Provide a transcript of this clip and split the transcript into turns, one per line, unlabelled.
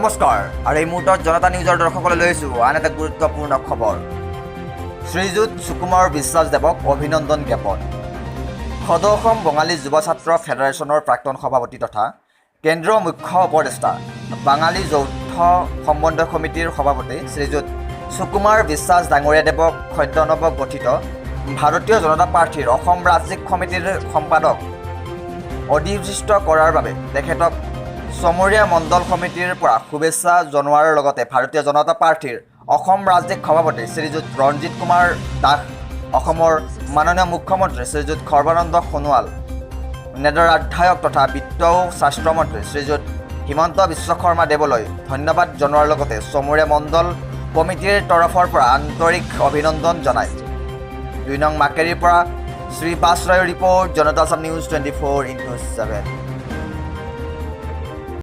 নমস্কাৰ আৰু এই মুহূৰ্তত জনতা নিউজৰ দৰ্শকলৈ লৈ আহিছোঁ আন এটা গুৰুত্বপূৰ্ণ খবৰ। শ্ৰীযুত সুকুমাৰ বিশ্বাসদেৱক অভিনন্দন জ্ঞাপন। সদৌ অসম বঙালী যুৱ ছাত্ৰ ফেডাৰেশ্যনৰ প্ৰাক্তন সভাপতি তথা কেন্দ্ৰীয় মুখ্য উপদেষ্টা, বাঙালী যৌথ সম্বন্ধ সমিতিৰ সভাপতি শ্ৰীযুত সুকুমাৰ বিশ্বাস ডাঙৰীয়াদেৱক সদ্য নৱ গঠিত ভাৰতীয় জনতা পাৰ্টীৰ অসম ৰাজ্যিক সমিতিৰ সম্পাদক অধিষ্ঠিত কৰাৰ বাবে তেখেতক ছমৰীয়া মণ্ডল সমিতিৰ পৰা শুভেচ্ছা জনোৱাৰ লগতে ভাৰতীয় জনতা পাৰ্টীৰ অসম ৰাজ্যিক সভাপতি শ্ৰীযুত ৰঞ্জিত কুমাৰ দাস, অসমৰ মাননীয় মুখ্যমন্ত্ৰী শ্ৰীযুত সৰ্বানন্দ সোণোৱাল, নেডাৰ আহ্বায়ক তথা বিত্ত ও স্বাস্থ্যমন্ত্ৰী শ্ৰীযুত হিমন্ত বিশ্ব শৰ্মা দেৱলৈ ধন্যবাদ জনোৱাৰ লগতে ছমৰীয়া মণ্ডল কমিটিৰ তৰফৰ পৰা আন্তৰিক অভিনন্দন জনায়। 2 নং মাকেৰিৰ পৰা শ্ৰী বাছ ৰায়ৰ ৰিপৰ্ট, জনতা আছাম নিউজ 24x7।